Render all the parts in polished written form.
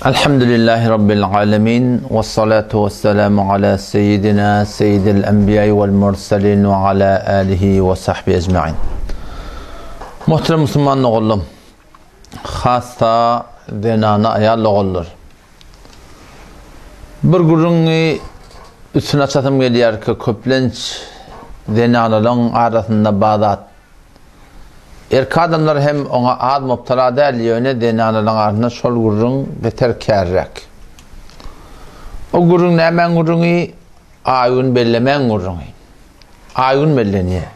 Elhamdülillahi Rabbil alemin. Ve salatu ve selamu ala seyyidina seyyidil enbiya vel mursalin ve ala alihi ve sahbihi ecmain. Muhterem Müslüman oğullum, hassa zenana ayal oğullar. Bir gürrüňi üstüne açasym gelýär ki, köplenç zenanalaryň arasynda bar zat. Erkek adamlar hem oňa az mubtala däl, ýöne zenanalaryň arasynda şol gürrüň beter kärräk. O gürrüň nämäň gürrüňi? Aý-gün bellemäň gürrüňi. Aý-gün bellenýär.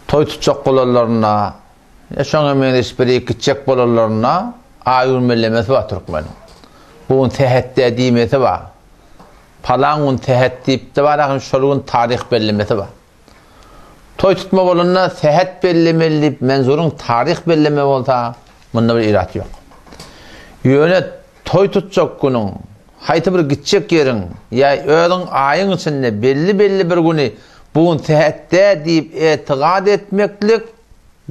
Toý tutjak bolanlarynda, ýa şoňa meňzeş bir ýere gitjek bolanlarynda aý-gün bellemesi bar türkmeniň. Bu gün sähet-dä diýmesi bar. Palan gün sähet diýip-de bar, ahym şol gün taryh bellemesi bar. Toý tutma bolanda sähet bellemeli diýip menzuryň taryh belleme bolsa, munda bir irat ýok. Ýöne toý tutjak günüň, haýsy bir gitjek ýeriň ýa özüň aýyň içinde belli-belli bir güni bu gün sähet-dä diýip etigat etmeklik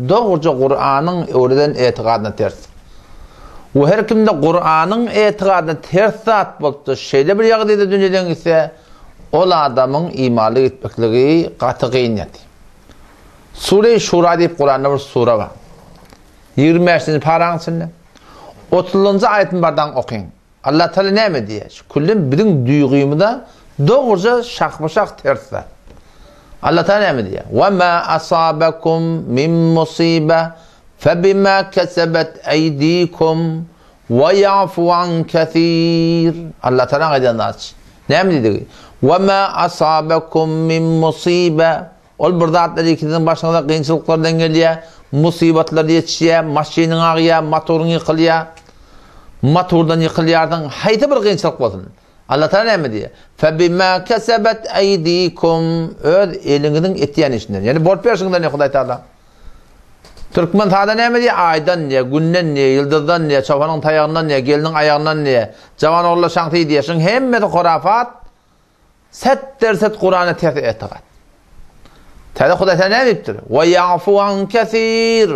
Dogruja Kuranyň öwreden etigadyna ters. We her kimde Kuranyň etigadyna ters zat bolupdyr, şeýle bir ýagdaýda dünýeden gitse, ol adamyň imanly gitmekligi gaty kyn ýaty. Sure-i Şura diýip Kuranda bir sure bar. 25-nji paraň içinde. 30-njy aýatyny bardaň okyň. Allah Teala näme diýýär? Şu küllem biziň duýgymyza dogruja şahma-şah ters zat. Allah Teala näme diýýär? Wa ma asabakum min musiba fe bima kesebet eydikum we ya'fu an kesir. Allah Teala aýdan zat. Näme diýdigi? Wa ma asabakum min musiba Ol bir zatlar ikiniziň başyňyza kynçylyklardan gelýär, musybatlar ýetişýär, maşynyň agýar, motoryň ýykylýar. Motordan ýykylýarsyň, haýsy bir kynçylyk bolsun. Allah Taala näme diýýär? Febima kesebet eydikum öz eliňiziň etýän işinden. Ýani bolup berşiňden diýýär Hudaý Taala. Türkmen sada näme diýýär? Aýdan diýýär, günden diýýär, ýyldyzdan diýýär, çopanyň taýagyndan diýýär, gelniň aýagyndan diýýär. Jawan ogullar şaňsy diýýär. Şuň hemmesi hurafat. Set-derset Kurana ters etigat. Täze Hudaý Taala näme diýipdir? Wa ýafu an kesir.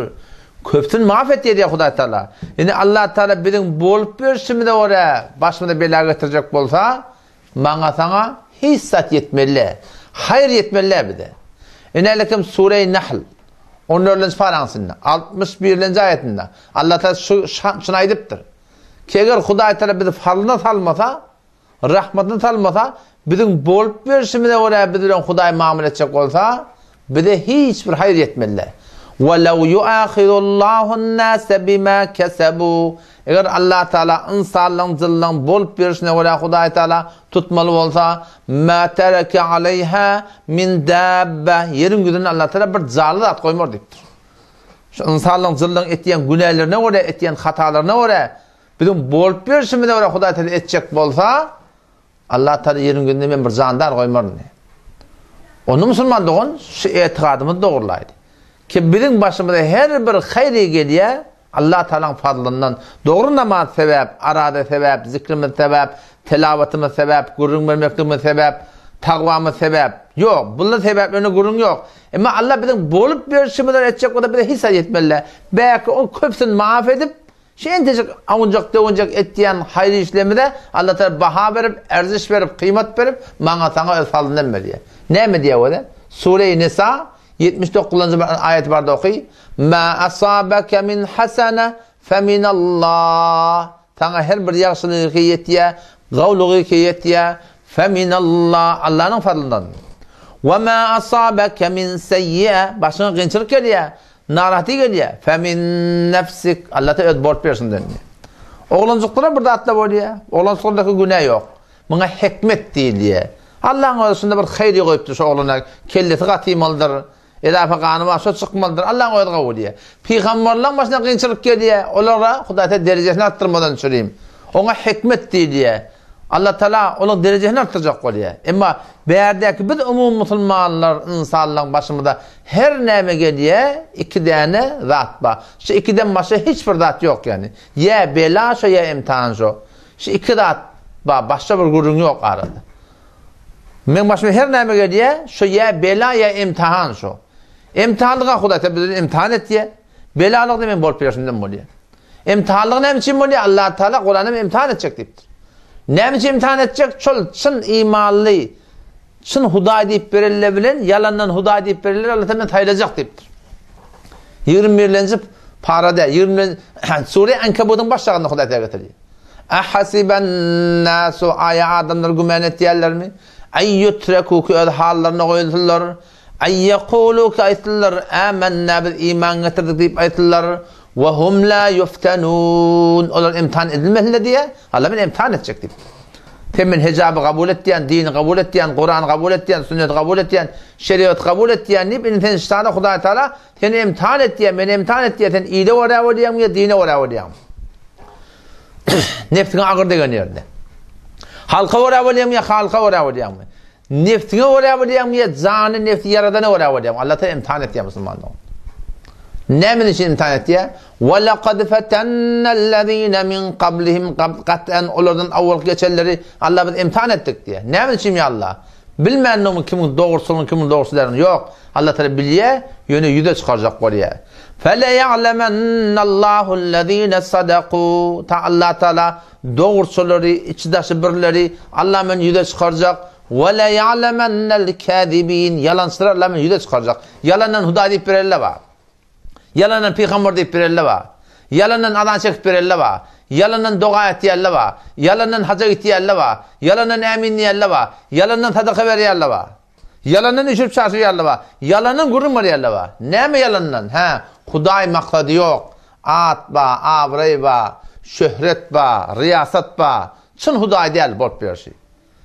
Köpsün maaf etýär diýýär Hudaý Taala. Indi Allah Taala biziň bolup berşimize görä başymyza bela getirjek bolsa, maňa saňa hiç zat ýetmeli. Haýyr ýetmeli bize. Ine Sure-i Nahl 14-nji paraňsynda, 61-nji aýatynda Allah Taala şu şuny aýdypdyr. Ki eger Hudaý Taala bizi falyna salmasa, Rahmatyny salmasa, biziň bolup berşimize görä biz bilen Hudaý mamla etjek bolsa, bize hiç bir haýyr ýetmez-le. Welew ýuahizullahu-n-nase bima kesebu. Eger Allah Taala ynsanlaryň, jynlaryň bolup berşine görä Hudaý Taala tutmaly bolsa, ma tereke aleýha min dabbe. Ýeriň ýüzünde Allah Taala bir janly zat goýmar diýipdir. Şu ynsanlaryň, jynlaryň etýän günälerine görä, etýän hatalaryna görä Biziň bolup berşimize görä Hudaý Taala etjek bolsa, Allah Taala ýeriň ýüzünde men bir jandar goýmaryn diýýär. Onda musulman dogan şu etigadymyzy dogurlaýdy. Ki biziň başymyza her bir haýry gelýär, Allah Taalanyň fazlyndan. Dogry namaz sebäp, arada sebäp, zikrimiz sebäp, telawatymyz sebäp, gürrüň bermekligimiz sebäp, tagwamyz sebäp. Ýok, bular sebäplerine gürrüň ýok. Emma Allah biziň bolup berşimize etjek bolsa bize hiç zat ýetmeli. Belki o köpüsini maaf edip, Şu entejik awunjak-döwünjek etýän haýyr işlerimize Allah Tagala baha berip, erziş berip, kyýmat berip, maňa saňa öz fazlyndan berýär. Näme diýýär özi? Sure-i Nisa 79-njy aýaty barda oky. Ma asabaka min hasana feminallah. Saňa her bir ýagşylygy ýetýär, gowlugy ýetýär, feminallah, Allanyň fazlyndan. Wa ma asabaka min seýýe, başyňa kynçylyk gelýär, Narahaty gelýär. Fe min nefsik. Allah Teala öz bolup bersin diýdi. Oglanjyklara bir zatlar bolýar. Oglanjyklardaky günä ýok. Muňa hikmet diýilýär. Allahyň özi şunda bir haýry goýupdyr şu oglana. Kellesi gatymalydyr. Edafa gany bar, şo çykmalydyr. Allahyň özi gowy diýýär. Pygamberleriň başyna kynçylyk gelýär. Olara Hudaý Teala derejesini artdyrmadan üçin. Oňa hikmet diýilýär. Allah Teala olaryň derejesini artdyrjak bolýar. Emma bärdäki biz umumy musulmanlar, ynsanlaryň başymyza her näme gelýär, iki däne zat bar. Şu ikiden başga hiç bir zat ýok ýani. Ýa bela şo ýa imtihan şo. Şu iki zat bar, başga bir gürrüň ýok arada. Meň başyma her näme gelýär, şo ýa bela ýa imtihan şo. Imtihanlyga Hudaý Teala bizi imtihan etýär. Belalyk-da men bolup berşimden bolýar. Imtihanlyk näme üçin bolýar? Allah Taala Kurany hem imtihan etjek diýipdir. Näme üçin imtihan etjek? Şol çyn imanly, çyn Hudaý diýip berenler bilen ýalandan Hudaý diýip berenleri Allah Taala men saýlajak diýipdir. 21-nji parada, 20 sure Ankabutyň baş şagynda Hudaý Taala getirýär. Ahasiban-nasu aýa adamlar güman etýärlermi? Aý ýutreku ki öz hallaryna goýulsynlar. Aý ýekulu ki aýtsynlar, Ämennä biz iman getirdik diýip aýtsynlar. We hum la ýuftenun. Olar imtihan edilmesinler diýýär. Allah men imtihan etjek diýip. Sen men hijaby kabul etýän, dini kabul etýän, Kurany kabul etýän, sünneti kabul etýän, şerigaty kabul etýän diýip, indi sen şana Hudaý Taala seni imtihan etýär, meni imtihan etýär, sen ile görä bolýaňmy ýa dine görä bolýaňmy? Nefsiňe agyr degen ýerde. Halka görä bolýaňmy ýa halka görä bolýaňmy? Nefsiňe görä bolýaňmy ýa jany nefsi ýaradana görä bolýaňmy? Allah Taala imtihan etýär musulmanlary. Näme üçin imtihan etýär? Wa laqad fatannallazina min qablihim qat'an olardan awwal geçenleri Allah biz imtihan etdik diýär. Näme üçin ýa Allah? Bilmändigimi kimiň dogrusyny, kimiň dogrusy dälini. Ýok. Allah Taala bilýär, ýöne ýüze çykarjak bolýar. Feleýa'lemennallahu-llezine sadaku. Ta Allah Taala dogruçylary, içi-daşy birleri Allah men ýüze çykarjak. Weleýa'lemennel-kâzibîn. Ýalançylary Allah men ýüze çykarjak. Ýalandan Hudaý diýip berenler bar. Ýalandan pygamber diýip berenler bar. Ýalandan azan çekip berenler bar. Ýalandan doga etýänler bar. Ýalandan haja gitýänler bar. Ýalandan ämin diýenler bar. Ýalandan sadaka berýänler bar. Ýalandan üýşürip çaşyrýanlar bar. Ýalandan gürrüň berýänler bar. Näme ýalandan? Hä, Hudaý maksady ýok. At bar, abraý bar, şöhret bar, ryýasat bar. Çyn Hudaý däl bolup ýörşi.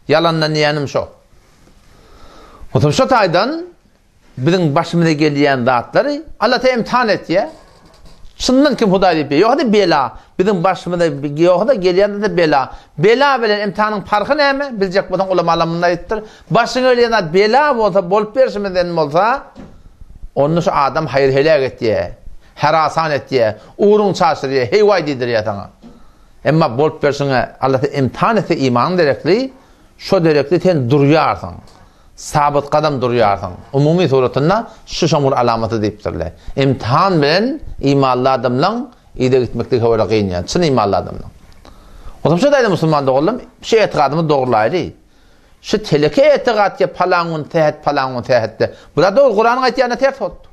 Ýalandan diýýänim şo. Onsoň şo taýdan Biziň başymyza gelýän zatlary Allah Teala imtihan etýär. Çyndan kim Hudaý diýip, ýogsa bela. Biziň başymyza ýogsa gelýän zat bela. Bela bilen imtihanyň parhy näme? Biljek bolsaň ulamalar munda aýdypdyr. Başyňa gelýän zat bela bolsa, bolup berşimizden bolsa, onda şu adam haýyr heläk etýär. Herasan etýär, ugruňy çaşyrýar, heý-waý diýdirýär saňa. Emma bolup berşiňe Allah Teala imtihan etse imanyň derekli, şo derekli sen durýarsyň. Sabyt gadam durýarsyň. Umumy suratynda şu şoň bir alamaty diýipdirler. Imtihan bilen imanly adamlaň ide gitmekligi höwere gynýar. Çyn imanly adamlaň. Onsoň şu taýda musulman doganlarym şu etigadymyzy dogrulaýly. Şu teleke etigat ýa palan gün sähet palan gün sähetde. Bu zat dogry Kuranyň aýtýanyna ters bolupdyr.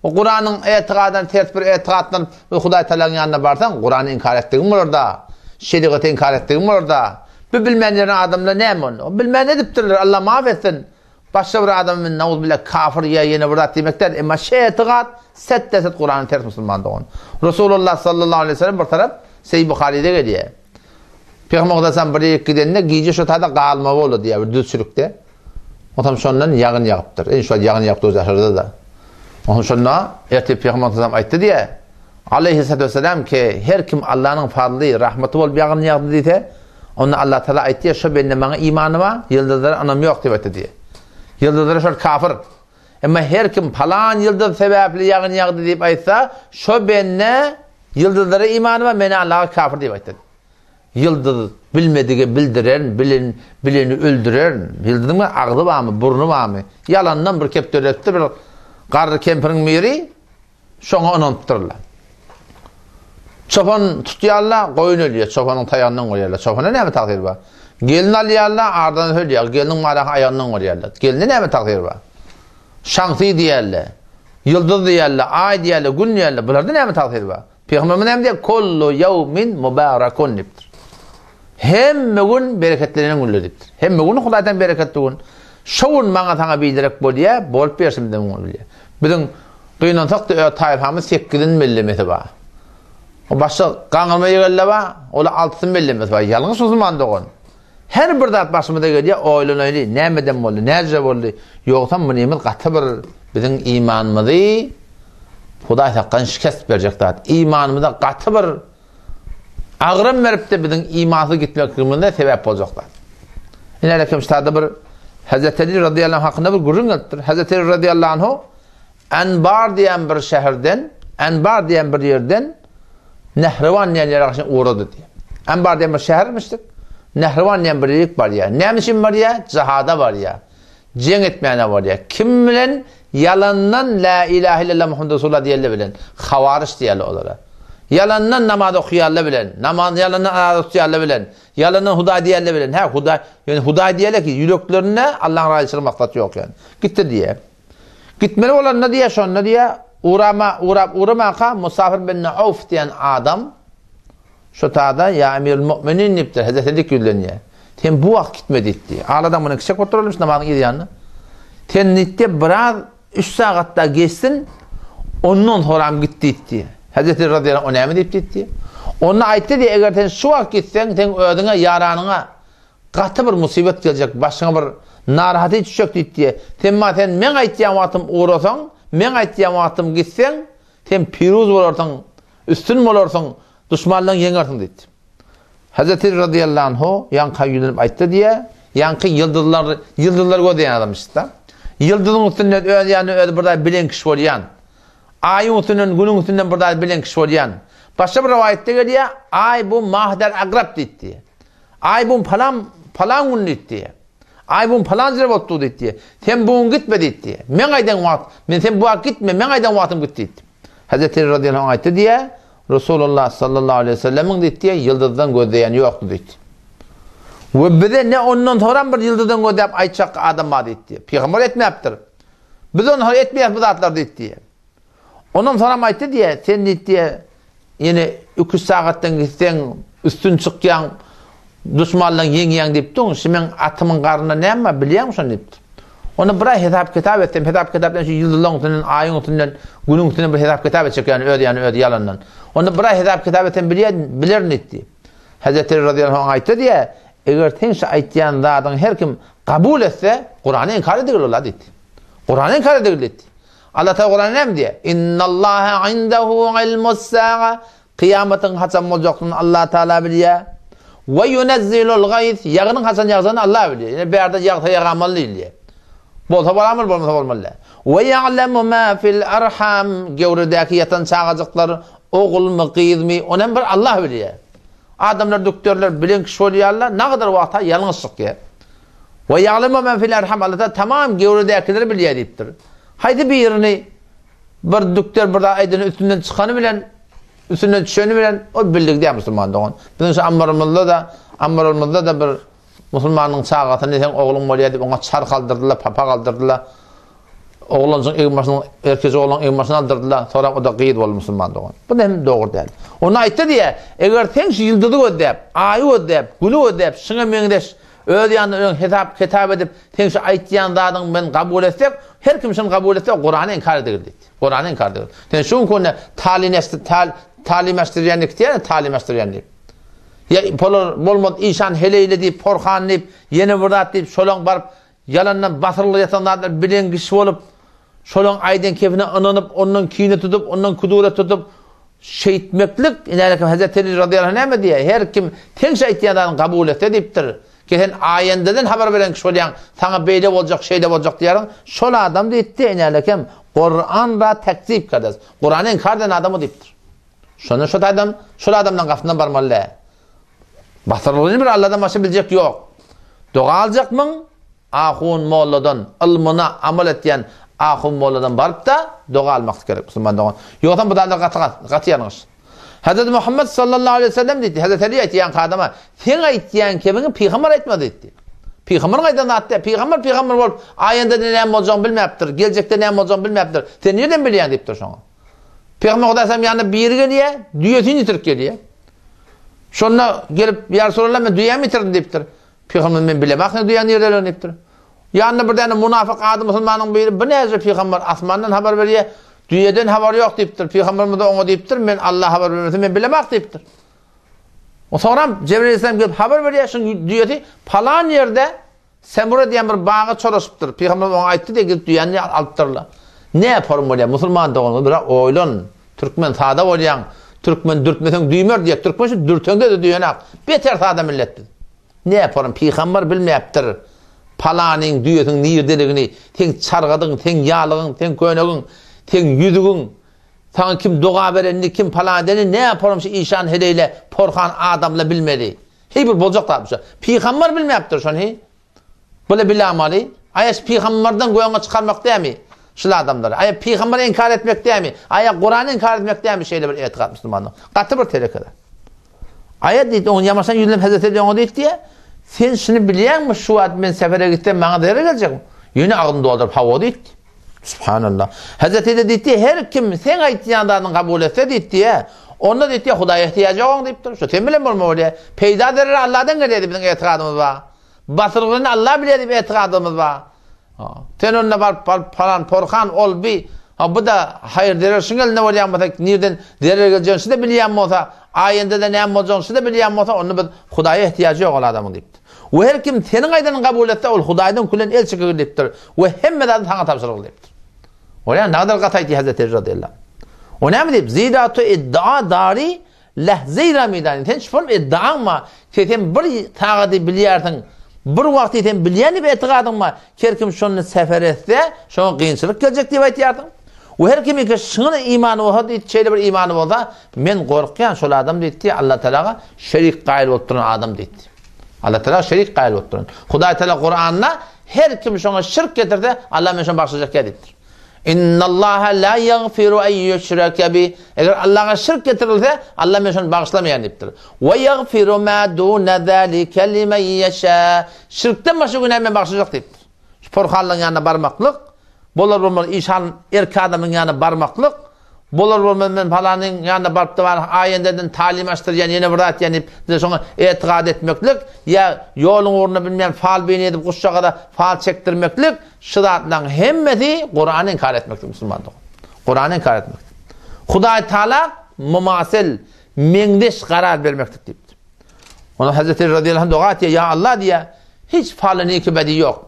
O Kuranyň etigadyna ters bir etigatdan bir Hudaý Tagalaň ýanyna barsaň, Kurany inkar etdigiň bolar-da. Şerigaty inkar etdigiň bolar-da. Bu bilmän ýören adamlar näme onda? O bilmän edipdirler, Allah maaf etsin. Başga bir adama men nauzbillah kafir ýa ýene bir zat diýmek däl, emma şu etigat set-de-set Kurana ters musulman dogan. Resulullah sallallahu aleyhi ve sellem bir tarap Sahih Buharyda gelýär. Pygamber sallallahu bir ýere gidende gije şo taýda galmagy boldy diýýär bir düzçülikde. Onsoň şondan ýagyn ýagypdyr. Indi şol ýagyn ýagyp dur daşarda-da. Onsoň şonda ertir Pygamber sallam aýtdy diýýär. Aleýhissalatu wessalam ki, her kim Allanyň fazly, rahmaty bolup ýagyn ýagdy diýse, onda Allah Taala aýtdy, şo bende maňa imany bar, ýyldyzlara ynamy ýok diýip aýtdy diýýär. Ýyldyzlara şol kafir. Emma her kim palan ýyldyz sebäpli ýagyn ýagdy diýip aýtsa, şo bende ýyldyzlara imany bar, men Allaha kafir diýip aýtdy. Ýyldyz bilmedige bildirerin, bilen, bileni öldürerin. Ýyldyzyň bir agzy barmy, burny barmy? Ýalandan bir kepderetdi bir garry kempiriň biri, şoňa ynanypdyrlar. Çopan tutýarlar, goýun ölýär, çopanyň taýagyndan görýärler. Çopana näme tagsyr bar? Gelin alýarlar, ardan ölýär, gelniň maraky aýagyndan görýärler. Gelne näme tagsyr bar? Şaňsy diýýärler, ýyldyz diýýärler, aý diýýärler, gün diýýärler. Bularda näme tagsyr bar? Pygamberimiz näme diýýär? Kullu ýawmin mubarakun diýipdir. Hemme gün bereketlenen günler diýipdir. Hemme gün Hudaýdan bereketli gün. Şo gün maňa saňa biderek bolýar, bolup bersin biziň gün bilýär. Biziň gynansak-da öz taýfamyz sekizini bellemesi bar. O başga gaňyrma ýegenler bar, olar altysyny bellemesi bar. Ýalňyş musulman dogan. Her bir zat başymyza gelýär, oýlanaýly, nämeden boldy, näce boldy? Ýogsam munymyz gaty bir biziň imanymyzy Hudaý saklan şikest berjek zat. Imanymyza gaty bir agram berip-de biziň imansyz gitmekligimize sebäp boljak zat. Ine rekem ştada bir Hazreti Ali radıyallahu anh hakynda bir gürrüň gelipdir. Hazreti Ali radıyallahu anhu Enbar diýen bir şäherden, Enbar diýen bir ýerden Nehrewan diýen ýere garşy ugrady diýýär. Enbar diýen bir şähermişdik. Nehrewan diýen bir ýerik barýar. Näme üçin barýar? Jihada barýar. Jeň etmäne barýar. Kim bilen? Ýalandan la ilahe illallah Muhammed Resulullah diýenler bilen. Hawaryş diýerler olara. Ýalandan namaz okaýanlar bilen, namaz ýalandan araza tutýanlar bilen, ýalandan Hudaý diýenler bilen, hä, Hudaý, ýöne Hudaý diýerler ki, ýüreklerinde Allaň razyçylygy maksat ýok ýöne. Gitdi diýýär. Gitmeli bolanda diýýär, şonda diýýär, ugrama, ugrap ugramaka Musafir bin Awf diýen adam şo tada ýa Emirül Mu'minin diýipdir, Hezreti Alik ýüzlenýär. Sen bu wagt gitme diýipdi. Al adam muny kiçek bolup durarmyş namazyň yz ýanynda. Sen diýipdi, biraz Üç sagat da geçsin, ondan soram git diýipdi. Hezreti razyýallahu anh o näme diýip diýipdi. Onda aýtdy diýip, eger sen şu wagt gitseň, seň özüňe, ýaranyňa gaty bir musybet geljek, başyňa bir narahaty düşjek diýipdi. Sen maňa sen meň aýtýan wagtym ugrasaň, meň aýtýan wagtym gitseň, sen piruz bolarsyň, üstün bolarsyň, Duşmanlaryňy ýeňersiň diýdi. Hezreti razyýallahu anhu ýaňka ýüzlenip aýtdy diýýär, ýaňky ýyldyzlar, ýyldyzlary gözleýän adamyşda. Ýyldyzyň üstünden öz ýanyna özi bir zat bilen kişi bolýan. Aýyň üstünden, günüň üstünden bir zat bilen kişi bolýan. Başga bir rowaýatda gelýär, Aý bu Mahdar Agrap diýdi. Aý bu palan, palan gün diýdi. Aý bu palan ýer bolupdy diýdi. Sen bu gün gitme diýdi. Men aýdan wagt, men sen bu wagt gitme, men aýdan wagtym git diýdi. Hezreti razyýallahu anh aýtdy diýýär, Resulullah sallallahu aleýhi we sellemiň diýdi diýýär, ýyldyzdan gözleýäni ýokdy diýdi. We bize ne ondan soram bir ýyldyzdan gözläp aýtjak adam bar diýdi diýýär. Pygamber etmäpdir. Biz ondan soň etmeýäris bu zatlary diýdi diýýär. Ondan soram aýtdy diýýär, sen diýdi diýýär, ýene iki-üç sagatdan gitseň üstün çykýaň, Duşmanlaryňy ýeňýäň diýipdiň, şu meň atymyň garnynda näme bar, bilýäňmi şony diýipdir. Onda bir aý hesap-kitap etsem, hesap-kitap bilen şu ýyldyzlaryň üstünden, aýyň üstünden, günüň üstünden bir hesap-kitap etjek ýaly, öz ýany özi ýalandan. Onda bir aý hesap-kitap etsem bilýän, bilerin diýipdi. Hezreti Eli razyýallahu anh aýtdy diýýär, Eger seň şu aýtýan zadyňy her kim kabul etse, Kurany inkar edigil olar diýipdi. Kurany inkar edigil diýipdi. Allah Taala Kuranda näme diýýär? Innallaha indehu ilmus-sa'a Kyýamatyň haçan boljakdygyny Allah Taala bilýär. We yunezzilul gaýs, ýagynyň haçan ýagjagyny Allah bilýär. Ýöne bärde ýagsa ýagamaly diýilýär. Bolsa bolamaly, bolmasa bolmaly däl. We ýa'lemu ma fil arham, göwredäki ýatan çagajyklar ogulmy, gyzmy, ony hem bir Allah bilýär. Adamlar dükderler bilen kişi bolýarlar, nagadar wagta ýalňyş çykýar. We ýa'lemu ma fil arham, Allah Taala tamam göwredäkileri bilýär diýipdir. Haýsy birini Bir dükder bir zat aýdany üstünden çykany bilen, üstünden düşeni bilen ol bildik diýär musulman dogan. Biziň şu ammarymyzda-da, ammarymyzda-da bir musulmanyň çagasyny seň ogluň bolýar diýip oňa çarh aldyrdylar, papak aldyrdylar. Oglanjyň egin-başyny, erkeji oglan egin-başyny aldyrdylar. Soňra o-da gyz boldy musulman dogan. Bu hem dogry däl. Onda aýtdy diýär, eger sen şu ýyldyzy gözläp, aýy gözläp, güni gözläp, şuňa meňzeş Öz ýanynda öň hesap-kitap edip, seň şu aýtýan zadyňy men kabul etsek, her kim şuny kabul etse, Kurany inkar edigil diýdi. Kurany inkar edigil. Sen şu günki günde talimleşdi, tal, talimleşdirýän diýip diýýär, talimleşdirýän diýip. Ýa polar bolmaz işan heleýle diýip, porhan diýip, ýene bir zat diýip, şolaň baryp ýalandan basyrlyk ýatan zatlar bilen kişi bolup, Şolaň aýdan kepine ynanyp, ondan kine tutup, ondan kuduret tutup, şeýtmeklik, inälekim Hezreti Eli razyýallahu anh näme diýýär? Her kim seň şu aýtýan zadyňy kabul etse diýipdir. Ki sen aýendeden habar beren kişi bolýaň, saňa beýle boljak, şeýle boljak diýýäriň. Şol adam diýipdi, inälekim, Kuran ra tekzip kades. Kurany inkar eden adam o diýipdir. Şonda şol adam, şol adamdan gapyndan barmaly däl. Basyrlygyny bir Alladan başga biljek ýok. Doga aljakmyň? Ahun molladan, ylmyna amal etýän ahun molladan baryp-da, doga almaklyk gerek, musulman dogan. Ýogsam bu zatlar gaty gaty ýalňyş. Hezreti Muhammet sallallahu aleýhi we sellem diýdi, Hezreti Eli aýtdy ýaňky adama, seň aýtýan kebiňi pygamber aýtmady diýdi. Pygamberiň aýdan zat däl. Pygamber pygamber bolup, aýanda-da näme boljagyny bilmäpdir, geljekde näme boljagyny bilmäpdir. Sen nireden bilýäň diýipdir şoňa. Pygamber Hudaý ýanyna biri gelýär, düýesini ýitirip gelýär. Şonda gelip, ýa Resulallah, men düýämi ýitirdim diýipdir. Pygamber men bilemok sen düýäň niredeligini diýipdir. Ýanynda bir däne munafyk ady musulmanyň biri bu näce pygamber asmandan habar berýär, düýeden habar ýok diýipdir. Pygamberimiz oňa diýipdir, men Allah habar bermese men bilemok diýipdir. O soňram Jebrail aleyhisselam gelip habar berýär, şuň düýesi palan ýerde Semura diýen bir baga çolaşypdyr. Pygamberimiz oňa aýtdy diýip gidip düýäni alypdyrlar. Ne form bolýar musulman doganlar biraz oýlan. Türkmen sada bolýaň. Türkmen dürtmeseň düýmer diýýär. Türkmen şu dürteňde-de düýenak. Beter sada millet biz. Ne ýaparyn, pygamber bilmäpdir. Palanyň düýesiniň nirdeligini, seň çargadyň, seň ýalygyň, seň könegiň, seň ýüzügiň, saňa kim doga berenini, kim palan edenini ne ýaparyn şu işan heleýle, porhan adamla bilmeli. Heý bir boljak zatmy şu. Pygamber bilmäpdir şony. Bula bilamaly. Aýaş pygamberden göňe çykarmak dämi? Şul adamlar. Aýa pygamberi inkar etmek dämi? Aýa Kurany inkar etmek dämi şeýle bir etikat musulmanyň? Gaty bir teleke zat. Aýa diýdi, oňa ýamaşan ýüzlenip Hezreti Eli oňa diýdi diýe, sen şuny bilýäňmi, şu wagt men sefere gitsem maňa zerer geljekmi? Ýöne agzyny dolduryp hawa diýdi. Subhanallah. Hezreti Eli diýdi, her kim seň aýtýan zadyňy kabul etse diýdi diýe, onda diýdi, Hudaýa ihtiýajy ýok oň diýipdir. Şu sen bilen bolma bolýar. Peýda zerer Allahdan gelýär diýip biziň etikadymyz bar. Basyrgyny Allah bilýär diýip etikadymyz bar. Sen onda baryp, baryp palan porhan ol bi, ha bu-da haýyr zerer şuň elinde bolýan bolsa, nirden zerer geljegini şu-da bilýän bolsa, aýende-de näme boljagyny şu-da bilýän bolsa, onda biz Hudaýa ehtiýajy ýok ol adamyň diýipdir. We her kim seniň aýdanyňy kabul etse, ol Hudaýdan külen el çekigil diýipdir we hemme zady saňa tabşyrgyl diýipdir. Bolýar, nagadar gaty aýtdy Hazreti Eli radyýallahu anh. O näme diýip, Zira tu iddia dari Lähzeýra meýdany, sen şol iddiaň bar, ki sen bir sagady bilýärsiň, bir wagty sen bilýän diýip etigadyň bar, her kim şonda sefer etse, şoňa kynçylyk geljek diýip aýtýarsyň. We her kimiňki şuňa imany bolsa diýdi, şeýle bir imany bolsa, men gorkýan şol adam diýdi, Allah Tagala şerik gaýyl bolup duran adam diýdi. Allah Tagala şerik gaýyl bolup duran. Hudaý Tagala Kuranda her kim şoňa şirk getirse, Allah men şony bagşlajak diýipdir. Innallaha la ýagfiru en ýuşrake bi. Eger Allaha şirk getirilse, Allah men şony bagyşlamaýan diýipdir. We ýagfiru ma duna zalika limen ýeşa. Şirkden başga günäni men bagyşlajak diýipdir. Şu porhanlaryň ýanyna barmaklyk, bolar bolmaz işan erkek adamyň ýanyna barmaklyk, Bolar bolmaz men palanyň ýanyna baryp-da bar aýendeden talim açdyrýan ýene bir zat diýen diýip bize şoňa etikat etmeklik ýa ýoluň ugrunda bilmeýän fal bini edip guşjagaza fal çekdirmeklik şu zatlaryň hemmesi Kurany inkar etmeklik musulman dogan. Kurany inkar etmeklik. Hudaý Taala mumasel meňzeş karar bermeklik diýipdir. Ona Hazreti radiyallahu anh doga etýär, ýa Allah diýýär, hiç faly niki bedi ýok.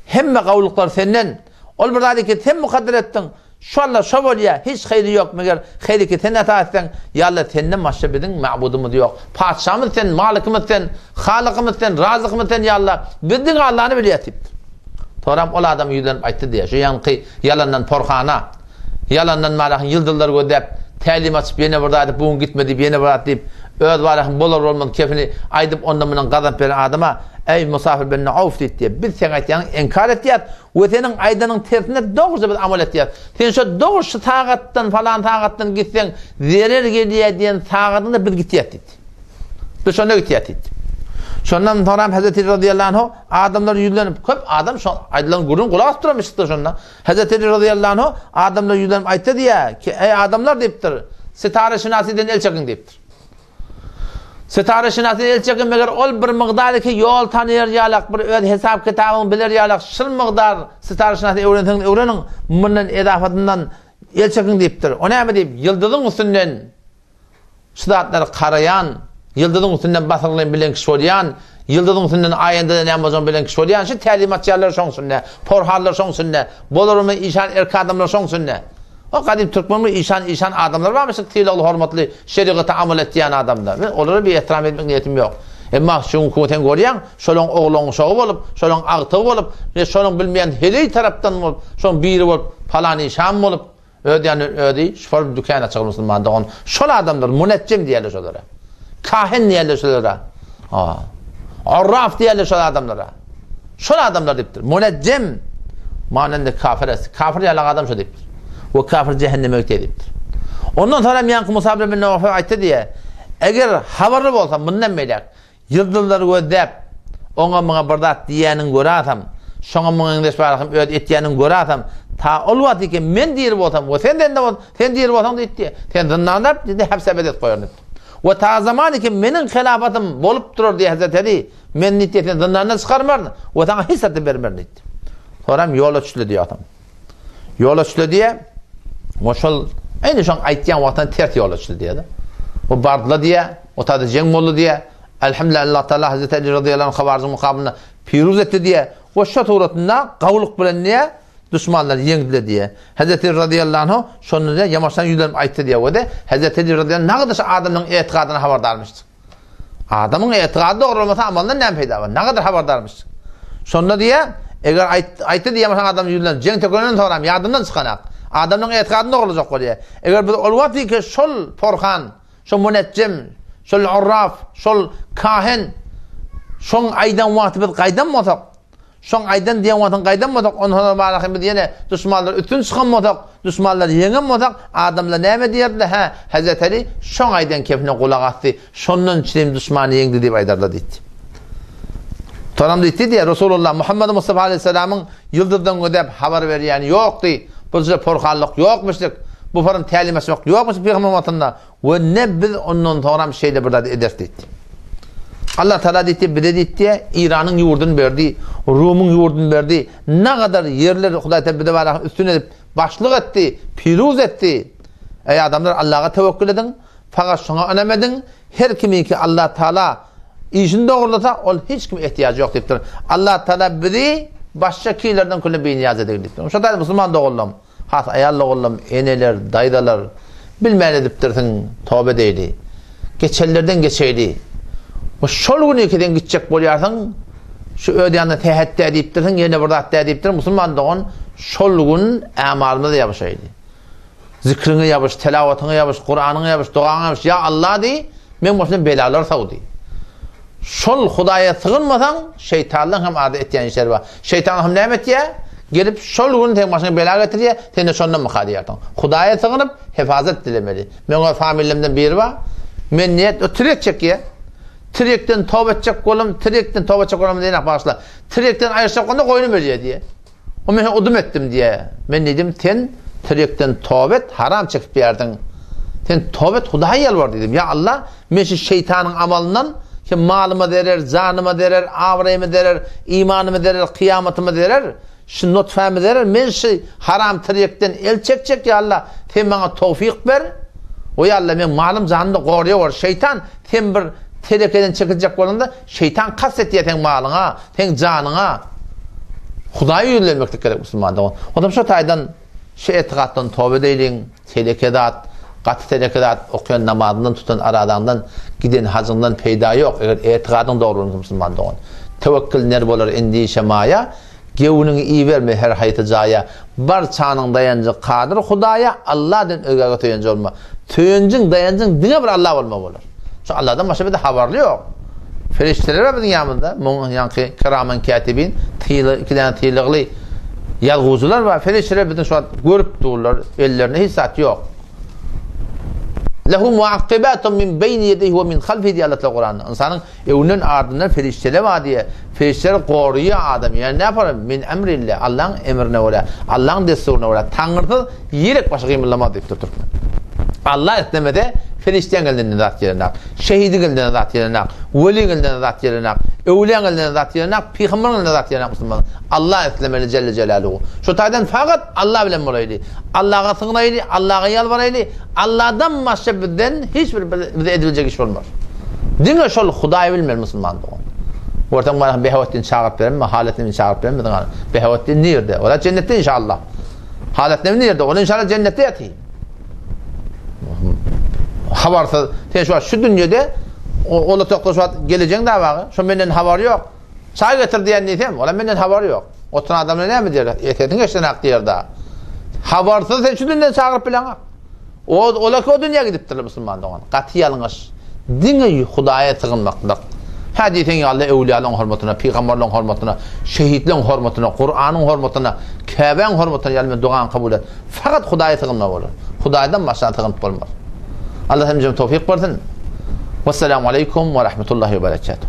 Hemme gowulyklar senden. Ol bir zady ki sen mukadder etdiň. Şu Allah şo bolýar, hiç haýry ýok, meger haýry ki sen ata etseň, ýa Allah senden başga biziň mabudymyz ýok. Patyşamyz sen, malikimiz sen, halykymyz sen, razykymyz sen ýa Allah. Biz diňe Allany bilýäs diýipdir. Soram ol adam ýüzlenip aýtdy diýýär, şu ýaňky ýalandan porhana. Ýalandan barahyň ýyldyzlar gözläp, tälim açyp ýene bir zat bu gün gitme diýip ýene bir zat diýip, öz barahyň bolar-bolmaz kefini aýdyp ondan-mundan gazanyp beren adama, Eý, Musafir bin Awf diýip diýip, biz seň aýtýanyňy inkar etýäs we seniň aýdanyň tersine dogruja biz amal etýäs. Sen şo dogry şu sagatdan falan sagatdan gitseň zerer gelýär diýen sagadyňda biz gitýäs diýdi. Biz şonda gitýäs diýdi. Şondan soňram Hazreti razyýallahu anhu adamlara ýüzlenip, köp adam şo aýdylan gürrüň gulak asyp duranmyşdyr şonda. Hezreti Eli razyýallahu anhu adamlara ýüzlenip aýtdy diýýär ki, Eý adamlar diýipdir, sitare şinasiden el çekiň diýipdir. Sitare şinasiden el çekiň, meger ol bir mygdar ki ýol tanyr ýalak, bir öz hesap kitabyňy biler ýalak, şul mygdar sitare şinasy öwrenseňiz öwreniň, mundan edafatyndan el çekiň diýipdir. O näme diýip, ýyldyzyň üstünden Şu zatlary garaýan, ýyldyzyň üstünden basyrgylyn bilen kişi bolýan, ýyldyzyň üstünden aýanda-da näme boljagyny bilen kişi bolýan, şu tälimatçylar şoň üstünde, porhanlar şoň üstünde, bolarmy işan erkek adamlar şoň üstünde. O gadym türkmen bir işan işan adamlar barmyş, sylagly hormatly şerigata amal etýän adamlar. Men olara bir ehtiram etmek niýetim ýok. Emma şu günki sen görýäň, şolaň oglan uşagy bolup, şolaň agtygy bolup, şolaň bilmeýän heleý tarapdan bolup, şoň biri bolup, palan işan bolup, Öz ýanyndan özi şol dükän açyk musulman dogan. Şol adamlar munetjem diýerler şolara. Kahin diýerler şolara. Ha. Arraf diýerler şol adamlara. Şol adamlar diýipdir. Munetjem manynda kafir es. Kafir ýaly adam şo diýipdir. We kafir cehenneme gitýär diýipdir. Ondan sonra ýaňky Musa ibn Nawfa aýtdy diýe, eger habarly bolsa mundan beýläk Ýyldyzlary gözläp, oňa-muňa bir zat diýýäniňi görasam, şoňa muňa meňzeş barasam öz etýäniňi görasam, ta ol wagt diýdi, men diri bolsam we sen zende bol, sen diri bolsaň diýdi, sen zyndanda diýdi, hapse ebedi goýaryn diýdi. We ta zaman ki meniň hilafatym bolup durar diýdi Hazreti Ali, men diýdi, sen zyndandan çykarmaryn we saňa hiç zat bermerin diýdi. Soram ýola düşdi diýdi adam. Ýola düşdi diýe, we şol indi şoň aýtýan wagtynda ters ýola düşdi diýdi. O bardylar diýe, o taýda jeň boldy diýe. Elhamdülillah Allah Taala Hazreti Ali radıyallahu anh hawaryjyň mukabylynda piruz etdi diýe. We şo suratynda gawulyk bilen diýe duşmanlary ýeňdiler diýe. Hazreti Ali radıyallahu anh şonda diýe ýamaşdan ýüzlenip aýtdy diýe we de Hazreti Ali radıyallahu anh nagadyş adamyň etigadyna habardarmyşdy. Adamyň etigady dogry bolmasa amalyndan näme peýda bar? Nagadyr habardarmyş. Şonda diýýär, eger aýtdy diýýär, adam ýüzlenip, jeň tökenden soňram ýadyndan çykanak. Adamyň etigadyny dogrulajak bolýar. Eger biz ol wagt ki şol porhan, şol munetjem, şol urraf, şol kahin şoň aýdan wagty biz gaýdan bolsak, Şoň aýdan diýen wagtyň gaýdan bolsak, ondan soň biz ýene duşmanlara üstün çykan bolsak, duşmanlary ýeňen bolsak, adamlar näme diýerdiler? Hä, Hezreti Aly şoň aýdan kepine gulak asdy, şondan üçin duşmany ýeňdi diýip aýdarlar diýdi. Soňam diýdi diýýär, Resulullah Muhammed Mustafa aleyhisselamyň ýyldyzdan gözläp habar berýäni ýokdy. Bu jyda porhanlyk ýokmuşlyk. Bu forum tälim açmak ýokmuş pygamber wagtynda. We ne biz ondan soňram şeýle bir zat ederis diýdi. Allah Taala diýdi, bize diýdi, Iranyň ýurduny berdi, Rumyň ýurduny berdi. Nagadar ýerler Hudaý Taala bize baraka üstün edip başlyk etdi, piruz etdi. Eý adamlar Allaha tewekkül ediň, fakat şoňa ynam ediň. Her kiminki Allah Taala işini dogrulasa, ol hiç kime ehtiýajy ýok diýipdir. Allah Taala bizi başga kilerden küle binýaz edigin diýipdir. Şo taýda musulman doganlarym, Has aýal doganlam, eneler, daýzalar, bilmän edipdirsiň, toba edeýli. Geçenlerden geçeýli. We şol gün ikiden gitjek bolýarsyň, şu öz ýanyna sähet dä diýipdirsiň, ýene bir zat dä diýipdirsiň, musulman dogan, şol gün ämalymyza ýabyşaýly. Zikriňe ýabyş, telawatyňa ýabyş, Kuranyňa ýabyş, dogaňa ýabyş, ýa Allah diý, meň başymdan belalar saw diý. Şol Hudaýa sygynmasaň, şeýtanlaň hem arada etýän işleri bar. Şeýtan hem näme etýär? Gelip şol gün seň başyňa bela getirýär, sen-de şondan myka diýersiň. Hudaýa sygynyp, hefazat dilemeli. Meň öz familiýamdan biri bar. Men niýet, o tirek çekýär. Tirekden toba etjek boldum, tirekden toba etjek bolamda diýen, bagyşla. Tirekden aýryşjak bolanda goýnum ölýär diýýär. O men udum etdim diýýär. Men diýdim, sen tirýekden toba et, haram çekip ýärdiň. Sen toba et, Hudaýa ýalbar diýdim. Ýa Allah, men şu şeýtanyň amalyndan ki malyma zerer, janyma zerer, abraýyma zerer, imanyma zerer, kyýamatyma zerer, şu nutfäme zerer, men şu haram tirýekden el çekjek, ýa Allah, sen maňa towfyk ber. O ýa Allah, meň malym, janymy-da goraýawar. Şeýtan, sen bir telekeden çekiljek bolanda, şeýtan kast etýär seň malyňa, Seň janyňa Hudaýa ýüzlenmeklik gerek musulman dogan. Onam şo taýdan şu etigatdan toba edeýliň, teleke zat, gaty teleke zat, okaýan namazyňdan tutan aradaňdan giden hajyňdan peýda ýok, eger etigadyň dogry bolmasa musulman dogan. Tewekkül ner bolar endişe maýa, gewniňi iberme her haýsy jaýa, barçanyň daýanjy kadyr Hudaýa, Alladan özgäge söýenji bolma. Söýenjiň, daýanjyň diňe bir Alla bolmagy bolar. Şu Alladan başga bizde habarly ýok. Perişdeler bar biziň ýanymyzda. Muň ýaňky kiraman kätibin, tyly, iki däne tylygly ýazgujylar bar. Perişdeler biziň şu wagt görüp durlar. Ellerinde hiç zat ýok. Lehu muakibatun min beýni ýedeýhi we min halfihi diýýär Allah Taala Kuranda. Ynsanyň öňünden ardyndan perişdeler bar diýýär. Perişdeler goraýar adamy. Ýani näme Min emrillah. Allaň emrine görä, Allaň dessuryna görä Taňrysyz Ýelek başy gymyldamaz diýipdir türkmen. Allah islemese, perişdäň elinden zat gelenak, şehidiň elinden zat gelenak, weliň elinden zat gelenak, öwliýaň elinden zat gelenak, pygambaryň elinden zat gelenak musulman. Allah islemeli Jelle Jelaluhu. Şu taýdan fakat Allah bilen bolaýly. Allaha sygnaýly, Allaha ýalbaraýly. Allahdan başga bizden hiç bir bize edibiljek iş bolmaz. Diňe şol Hudaýy bilmeli musulman dogan. Görseň bana Behawetdin çagyryp berenmi, Haletini çagyryp berenmi biziň Behawetdin nirde? Ola cennetde inşallah. Halat näme nirde? Ol inşallah cennetde ýatyr. Habarsyz. Sen şu şu dünýede ol otakda şu wagt gelejeň da bagy. Şo menden habar ýok. Çaý getir diýen diýsem, ola menden habar ýok. Oturan adamlar näme diýer? E, sesiň eşiden diýer da. Habarsyz sen şu dünýeden çagyryp bileňok. O ola o dünýä gidipdirler musulman dogan. Gaty ýalňyş. Diňe Hudaýa sygynmaklyk. Hä diýseň ýa-da öwliýalaryň hormatyna, pygamberleriň hormatyna, şehitleriň hormatyna, Kuranyň hormatyna, Käbäň hormatyna ýa-da men dogany kabul et. Fakat Hudaýa sygynma bolar. Hudaýdan başga sygynyp bolmaz. Allah hemmämize towfik bersin. Wessalamu aleýkum we rahmetullahi we berekatuh.